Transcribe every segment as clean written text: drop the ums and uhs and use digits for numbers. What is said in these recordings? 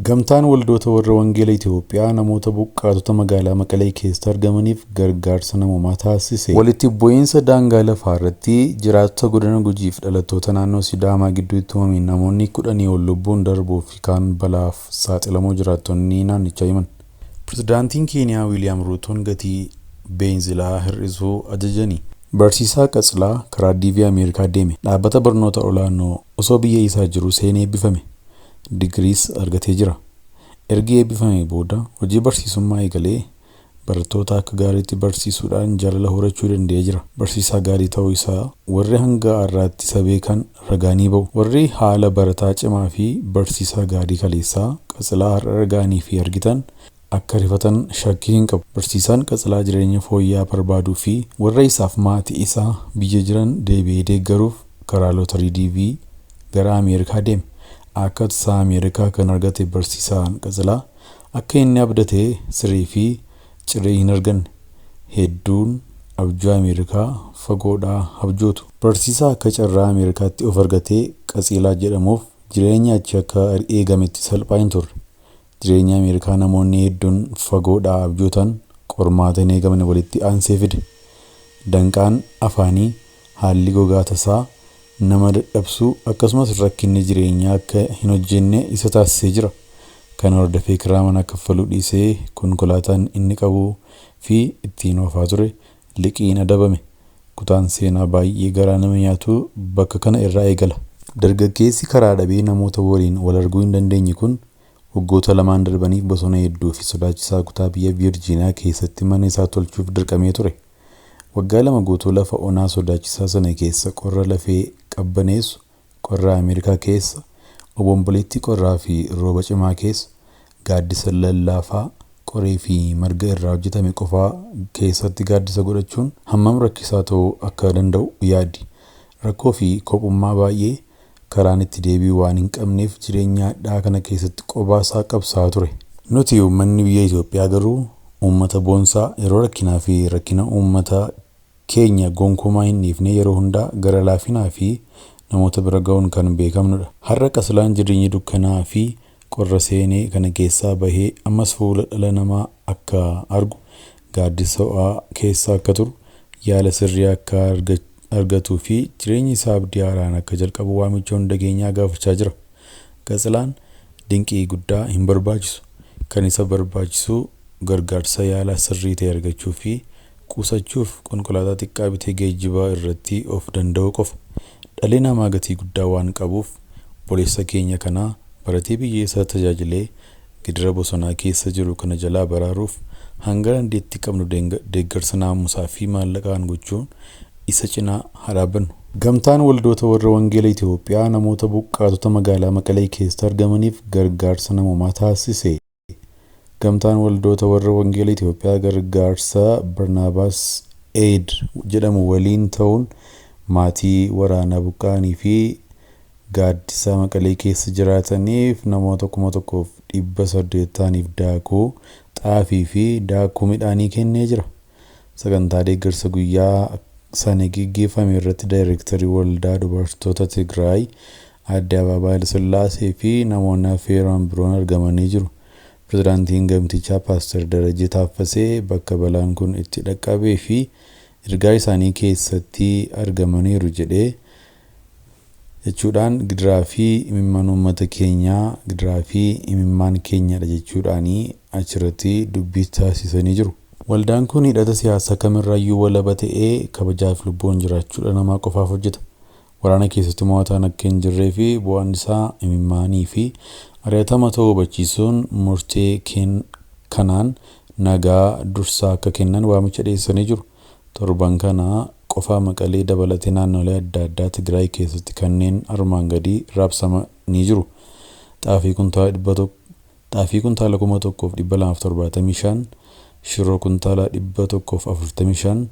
Gamtaan waldoota warra Wangeela Itoophiyaa namoota buqqaatota magaalaa Maqalee keessatti argamaniif gargaarsa namoomaa taasise. Walitti bu'iinsa daangaa lafaa irratti jiraattota godina Gujii fi dhalattoota naannoo Sidaamaa gidduutti uumameen namoonni 10 ol lubbuun darbuu fi kaan balaaf saaxilamuu jiraattonni naannichaa himan. Pirezidaantiin Keeniyaa Wiiliyaam Ruutoon gatii beenzilaa hir'isuu ajajani. Barsiisaa Qatsilaa karaa DV Ameerikaa deeme. Dhaabbata barnoota olaanoo osoo biyya isaa jiruu seenee eebbifame. Digiriis argatee jira. Ergi eebbifamee booda hojii barsiisummaa eegalee barattoota akka gaariitti barsiisuudhaan jaalala horachuu danda'ee jira. Barsiisaa gaarii ta'uu isaa warri hanga har'aatti isa beekan ragaa ni ba'u. Warri haala barataa cimaa fi barsiisaa gaarii kaleessaa Qatsilaa har'a dhaga'anii fi argitan akka rifatan shakkii hin qabu. Barsiisaan Qatsilaa jireenya fooyya'aa barbaaduu fi warra isaaf maatii isaa biyya jiran deebi'ee deeggaruuf karaa lootarii DV gara Ameerikaa deeme. Akka tasaa Ameerikaa kan argate barsiisaan Qatsilaa akka inni abdate siree fi ciree hin arganne. Hedduun abjuu Ameerikaa fagoodhaa abjootu. Barsiisaa akka carraa Ameerikaatti of argatee Qatsilaa jedhamuuf jireenya achi akka eegametti salphaa hin turre. Jireenya Ameerikaa namoonni hedduun fagoodhaa abjootan qormaata hin eegamne walitti aansee fide. Danqaan afaanii, haalli gogaa tasaa nama dadhabsuu akkasumas rakkinni jireenyaa akka hin hojjenne isa taasisee jira. Kana hordofee kiraa manaa kaffaluu dhiisee konkolaataan inni qabuu fi ittiin oofaa ture liqiin adabame. Kutaan seenaa baay'ee garaa nama nyaatu bakka kana irraa eegala. Dargaggeessi karaa dhabee namoota waliin wal arguu hin dandeenye kun waggoota lamaan darbaniif bosona hedduu fi sodaachisaa kutaa biyya Viirjiiniyaa keessatti mana isaa tolchuuf dirqamee ture. Waggaa 2 guutuu lafa onaa sodaachisaa sana keessa qorra lafee qabbaneessu, qorra Ameerikaa keessa, obomboleettii qorraa fi rooba cimaa keessa, gaaddisa lallaafaa qoree fi marga irraa hojjetame qofaa keessatti gaaddisa godhachuun hammam rakkisaa ta'uu akka danda'u yaadi. Rakkoo fi kophummaa baay'ee karaan itti deebi'u waan hin qabneef jireenya hadhaa'aa kana keessatti qobaa isaa qabsaa'aa ture. Nuti uummanni biyya Itoophiyaa garuu uummata boonsaa yeroo rakkinaa fi rakkina uummata keenya gonkumaa hin dhiifne yeroo hundaa gara laafinaa fi namoota bira ga'uun kan beekamnudha. Har'a Qasilaan jireenya dukkanaa fi qorra seenee kana keessaa bahee ammas fuula dhala namaa akka argu, gaaddisa ho'aa keessa akka turu, yaala sirrii akka argatuu fi jireenyi isaa abdii haaraan akka jalqabu waamicha hunda keenyaa gaafachaa jira. Qatsilaan dinqii guddaa hin barbaachisu. Kan isa barbaachisu gargaarsa yaalaa sirrii ta'e argachuu fi qusachuuf konkolaataa xiqqaa bitee geejjiba irratti of danda'uu qofa. Dhalli namaa gatii guddaa waan qabuuf obboleessa keenya kana baratee biyya isaa tajaajilee gidira bosonaa keessa jiru kana jalaa baraaruuf hanga dandeettii qabnu deeggarsa naamusaa fi maallaqaan gochuun isa cinaa haa dhaabbannu. Gamtaan waldoota warra Wangeela Itoophiyaa namoota buqqaatota magaalaa Maqalee keessatti argamaniif gargaarsa namoomaa taasise. Gamtaan waldoota warra Wangeela Itoophiyaa gargaarsa Barnaabaas Aid jedhamu waliin ta'uun maatii waraanaa buqqa'anii fi gaaddisa Maqalee keessa jiraataniif namoota 1800 ta'aniif daakuu xaafii fi daakuu midhaanii kennee jira. Sagantaa deeggarsa guyyaa sana geggeeffame irratti Daayirektarri Waldaa Dubartoota Tigraay Aadde Abaabaa Hayilasillaasee fi namoonni affeeraman biroon argamanii jiru. Pirezidaantiin gamtichaa Paaster Darajjee Taaffasee bakka balaan kun itti dhaqqabee fi ergaa isaanii keessatti argamaniiru jedhee jechuudhaan gidiraa fi imimmaan uummata keenyaa gidiraa fi imimmaan keenyadha jechuudhaan achirratti dubbii taasisanii jiru. Waldaan kun hidhata siyaasaa kamirraayyuu walaba ta'ee kabajaa fi lubbuun jiraachuu dhala namaa qofaaf hojjeta. Waraana keessatti mo'ataan akka hin jirree fi bu'aan isaa imimmaanii fi ari'atama ta'uu hubachiisuun murtee kanaan nagaa dursa akka kennan waamicha dhiyeessanii jiru. Torban kana qofa Maqalee dabalatee naannolee adda addaa Tigraay keessatti kanneen armaan gadii raabsamanii jiru. Xaafii kuntaala 100 Xaafii kuntaala 1275, Shiroo kuntaala 145,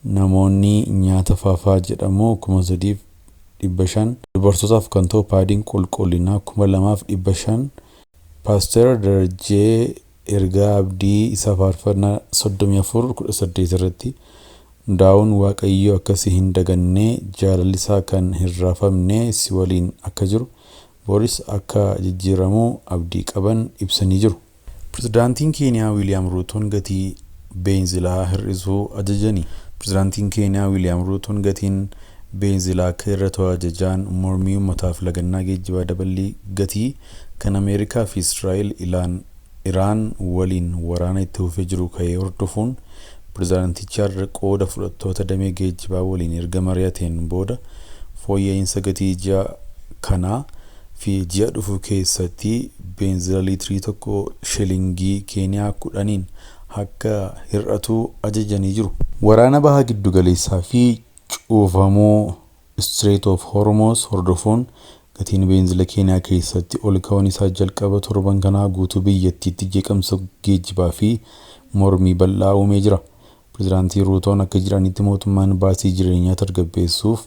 Namoonni nyaata faafaa jedhamu 3500, Dubartootaaf kan ta'u paadiin qulqullinaa 2500, Paaster Darajjee ergaa abdii isa Faarfannaa 34, 18 irratti hundaa'uun Waaqayyo akka si hin daganne, jaalalli isaa kan hin raafamne si waliin akka jiru, Boris akka jijjiiramu abdii qaban ibsanii jiru. Pirezidaantiin Keeniyaa Wiiliyaam Ruutoon gatii beenzilaa hir'isuu ajajani. Pirezidaantiin Keeniyaa Wiiliyaam Ruutoon gatiin beenzilaa akka hir'atu ajajaan mormii uummataaf lagannaa geejjibaa daballii gatii kan Ameerikaa fi Israa'el Iraan waliin waraana itti fufee jiru ka'ee hordofuun pirezidaantichi har'a qooda fudhattoota damee geejjibaa waliin erga mari'ateen booda fooyya'insa gatii ji'a kanaa fi ji'a dhufu keessatti beenzila liitirii tokko shilingii Keeniyaa 10n akka hir'atu ajajanii jiru. Waraana baha giddu galeessaa fi cuufamuu Strait of Hormuz hordofuun gatiin beenzila Keeniyaa keessatti ol ka'uun isaa jalqaba torban kanaa guutuu biyyattiitti jeeqamsa geejjibaa fi mormii bal'aa uumee jira. Pirezidaantii Ruutoon akka jedhanitti mootummaan baasii jireenyaa tasgabbeessuuf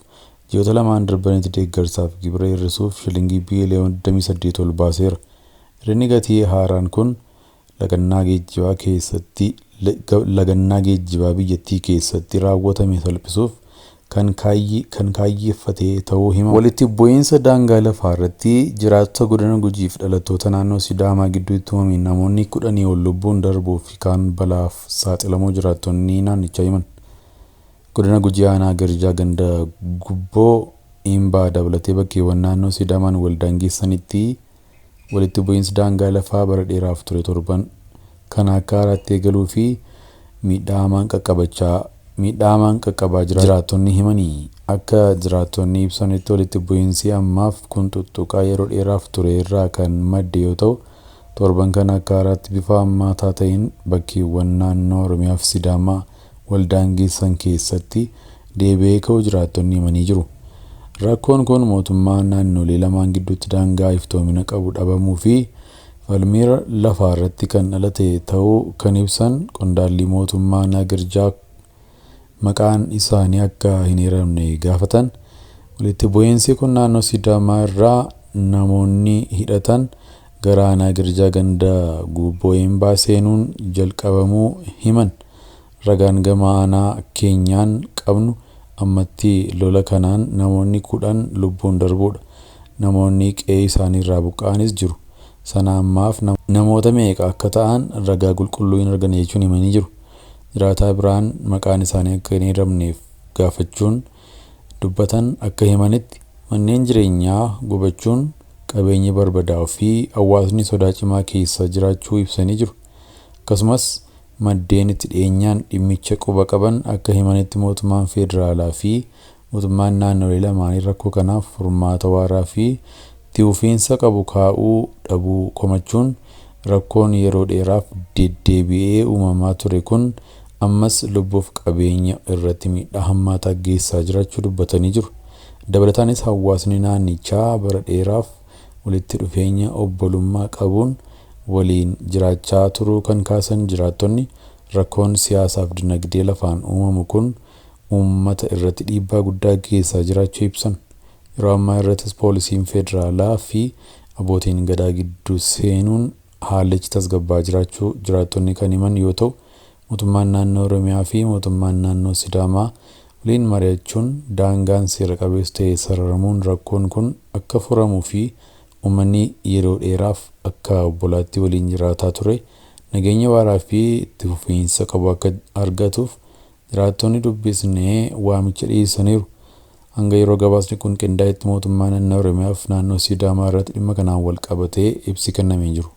ji'oota lamaan darbanitti deeggarsaaf gibira hir'isuuf shilingii biiliyoona 28 ol baaseera. Hir'inni gatii haaraan kun lagannaa geejjibaa biyyattii keessatti raawwatame salphisuuf kan kaayyeeffate ta'uu hima. Walitti bu'iinsa daangaa lafaa irratti jiraattota godina Gujii fi dhalattoota naannoo Sidaamaa gidduutti uumameen namoonni 10 ol lubbuun darbuu fi kaan balaaf saaxilamuu jiraattonni naannichaa himan. Godina Gujii aanaa Garjaa ganda Gubboo Imbaa dabalatee bakkeewwan naannoo Sidaamaan wal daangeessanitti walitti bu'iinsi daangaa lafaa bara dheeraaf ture torban kana akka haaraatti eegaluu fi miidhaa hamaan qaqqabaa jiraattonni himanii. Akka jiraattonni ibsanitti walitti bu'iinsi ammaaf kun tuttuqaa yeroo dheeraaf ture irraa kan madde yoo ta'u, torban kana akka haaraatti bifa hammaataa ta'een bakkeewwan naannoo Oromiyaa fi Sidaamaa wal daangeessan keessatti deebi'ee ka'uu jiraattonni himanii jiru. Rakkoon kun mootummaa naannolee lamaan gidduutti daangaa iftoomina qabu dhabamuu fi falmii lafaa irratti kan dhalate ta'uu kan ibsan qondaalli mootummaa Nagarjaa maqaan isaanii akka hin eeramne gaafatan. Walitti bu'iinsi kun naannoo Sidaamaa irraa namoonni hidhatan gara aanaa Girjaa ganda Gubboo Imbaa seenuun jalqabamuu himan. Ragaan gama aanaa keenyaan qabnu ammatti lola kanaan namoonni 10 lubbuun darbuudha. Namoonni qe'ee isaanii irraa buqqa'anis jiru. Sana ammaaf namoota meeqa akka ta'an ragaa qulqulluu hin arganne jechuun himanii jiru. Jiraataa biraan maqaan isaanii akka hin eeramneef gaafachuun dubbatan akka himanitti manneen jireenyaa gubachuun qabeenya barbadaa'uu fi hawaasni sodaa cimaa keessa jiraachuu ibsanii jiru. Akkasumas maddeen itti dhiyeenyaan dhimmicha quba qaban akka himanitti mootummaan federaalaa fi mootummaan naannolee lamaanii rakkoo kanaaf furmaata waaraa fi itti fufiinsa qabu kaa'uu dhabuu komachuun rakkoon yeroo dheeraaf deddeebi'ee uumamaa ture kun ammas lubbuuf qabeenya irratti miidhaa hammaataa geessisaa jiraachuu dubbatanii jiru. Dabalataanis hawaasni naannichaa bara dheeraaf walitti dhufeenya obbolummaa qabuun waliin jiraachaa turuu kan kaasan jiraattonni rakkoon siyaasaaf dinagdee lafaan uumamu kun uummata irratti dhiibbaa guddaa geessisaa jiraachuu ibsan. Yeroo ammaa irrattis poolisiin federaalaa fi abbootiin gadaa gidduu seenuun haalichi tasgabbaa'aa jiraachuu jiraattonni kan himan yoo ta'u, mootummaan naannoo Oromiyaa fi mootummaan naannoo Sidaamaa waliin mari'achuun daangaan seera qabeessa ta'e sararamuun rakkoon kun akka furamuu fi uummanni yeroo dheeraaf akka obbolaatti waliin jiraataa ture nageenya waaraa fi itti fufiinsa qabu akka argatuuf jiraattonni dubbisnee waamicha dhiyeessaniiru. Hanga yeroo gabaasni kun qindaa'etti mootummaa naannoo Oromiyaa fi naannoo Sidaamaa irratti dhimma kanaan wal qabatee ibsi kennamee jiru.